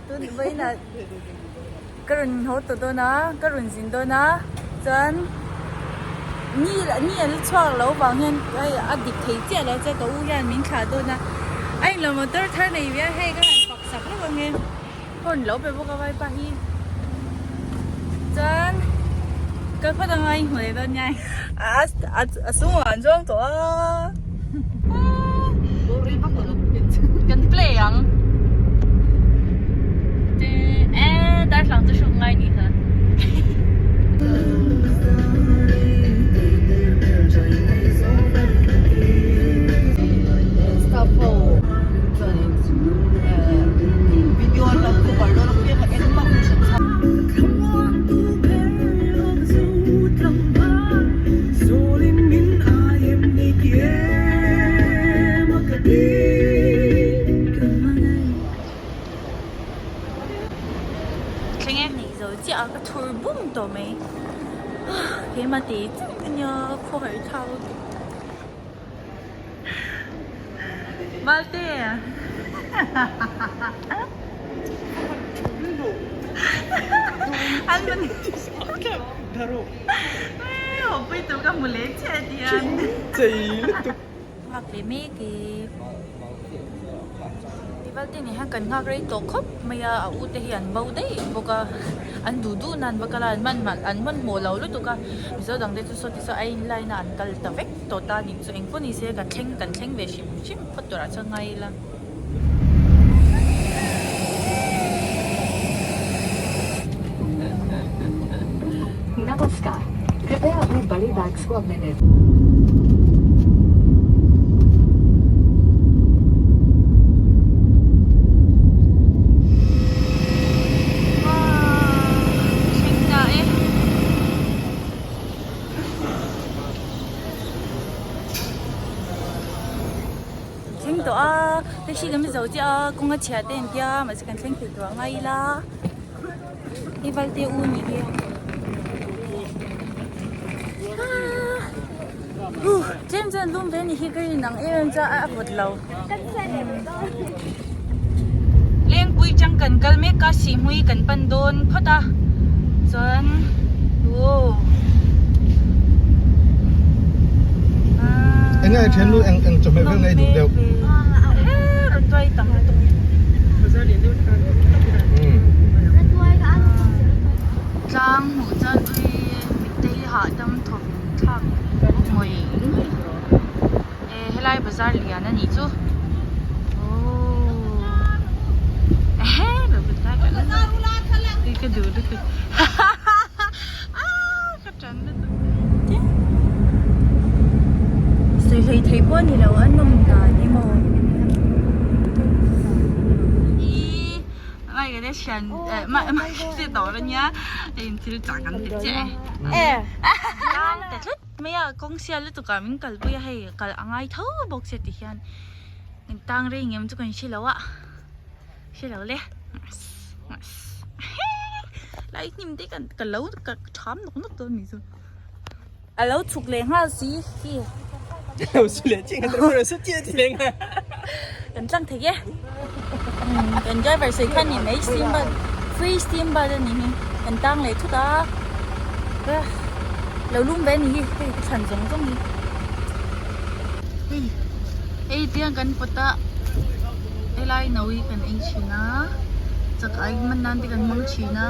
tun vawiinah ka rawn haw tawh dawn a ka rawn zin dawn a chuan ni ni an la chhuak loh vang hian hei a dik thei chiah lo chuan ka u hian min thlah dawn a a inlo motor thar nei ve a hei ka han fak sak lawk ang e horn lo pe bawk a vaipa hi chuan ka phawt anga i hmu leh dawn nia a sungah an zawng tawh a kan play ang e darthlalang chu hruk ngai ni kha. Thleng e nei zo chiah a ka thur bum tawh mai keimah tih chiah ka nia khawhaih thlak lutuk. Malte An man Haw pui tur ka hmu leh chiah tiang Nghak leh mek e Tivalte nen hian kan nghak rei tawh khawp mai a a u te hi an bo daih bawk a an duh duh nan va kal a an hman an hmanhmawh lo lutuk a Mizo dang te chu saw ti saw a in line a an kal ta vek tawh ta a nih chu engpawh ni se ka thleng kan thleng ve hrim hrim phawt turah chuan ngai ila. Namaskar, kripaya apne bade bags ko apne nir. Thleng ta e. Thleng tawh a, taxi kan zo chiah a, kawng a chhia te an tia mahse kan thleng thei tawh a ngai ila hei valte u a nih hi huh tlem chuan lum ve a nih hi ka rin ang em em chuan a vawt lo lengpui chang kan kal mek a sihhmui kan pan dawn phawt a chuan wow Eng nge thian lu eng eng chawhmeh vel nge i duh deuh? Tlang hmuh chuan ui mitte hi hahdam thawm thlak ngawih ngawih e helai bazar lian a nih chu aww ehe lo ka duh lutuk aaa. Sawi hlei thei pawh a ni lo a nawm dan hi maw Ih mai ka te thian mai mai te dawr a nia hei in thil chah kan ti chiah e tlang ta tlat mai a kawng sial lutuk ah min kalpui a hei kal a ngai tho bawk sia ti hian kan tang rei ngem chu kan hre lo a. Hre lo le lai hnim te kan ka lo ka tham nawk nawk dawn ni chu a lo chhuk leh nghal si hi kan tlang thei e kan driver sawi kha ni mai steam bus free steam bus a ni hi kan tang leh thut a lo lum ve a ni hi hei ka thlan zawng zawng hi hei hei tiang kan pawt a. Helai no hi kan ei thin a chak ai man nan te kan hmang thin a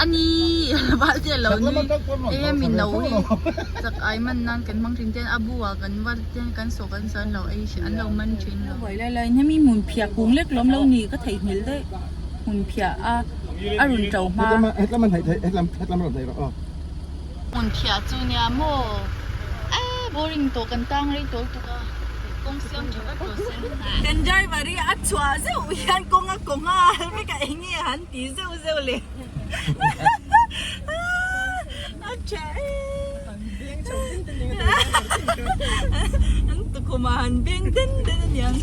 ani val te alo nui hei hemi no hi chak ai man nan kan hmang thin ten a bu ah kan va ten kan sawh kan sawh an lo ei an lo man thin lo. Huai lai laiin hemi hmun phiah kung lek lawm lo ni ka theihnghilh daih hmun phiah a a rawn to hma. Hmun phiah chu nia maw e boring tawh kan tang rei tawh lutuk a kawng siam tha vek tawh se. Kan driver hi a chhuah zeuh hian kawng a kaw nghal vek a eng nge han ti zeuh zeuh le a tha e an tukhum ah han beng den den a niang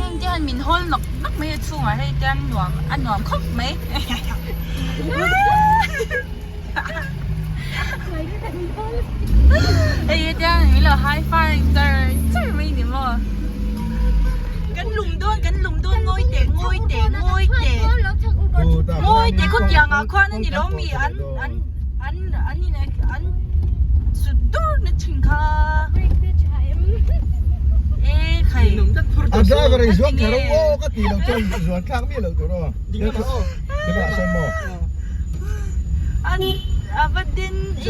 eng te hian min hawl nawk nawk mai a chhungah hei te nuam a nuam khawp mai. Hei hetiang min lo high five char char mai ni maw? Kan lum dawn kan lum dawn ngawi teh ngawi. Ngawi teh khaw tiangah khuan a ni lo mi an an an an in an sut dur na thin kha. E khai. A driver in zuang kher aw ka ti lo chuan zuan thlak miah lo tur aw. Ding lamah aw. Ding lamah sawn maw. An a va din i.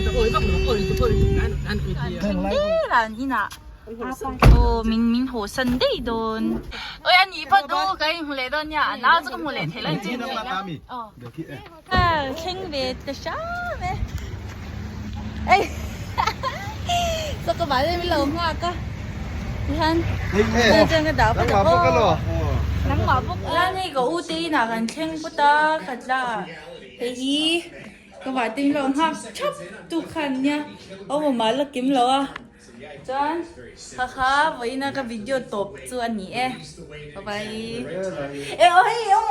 Thleng der an inah. Aw min min haw san daih dawn. Oi a nih phawt u ka inhmu leh dawn nia a nau chu ka hmu leh thei lo inchung aw thleng ve ta hram e ei chaw ka vah min lo nghak a tihian chuan ka dah phawt ang aw nangmah bawk a hei ka u te inah kan thleng phawt a ka tla hei hi. Ka vah te hi lo nghak thap tu khan nia awm awm ah la kim lo a chuan kha kha vawiin a ka video tawp chu a ni e bye bye e aw hei awm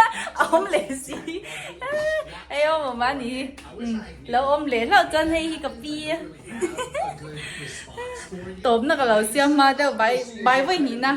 a awm leh si hei awm awm a ni lo awm leh hlauh chuan hei hi ka pi tawp na ka lo siam hma deuh bye bye vawi hnih na.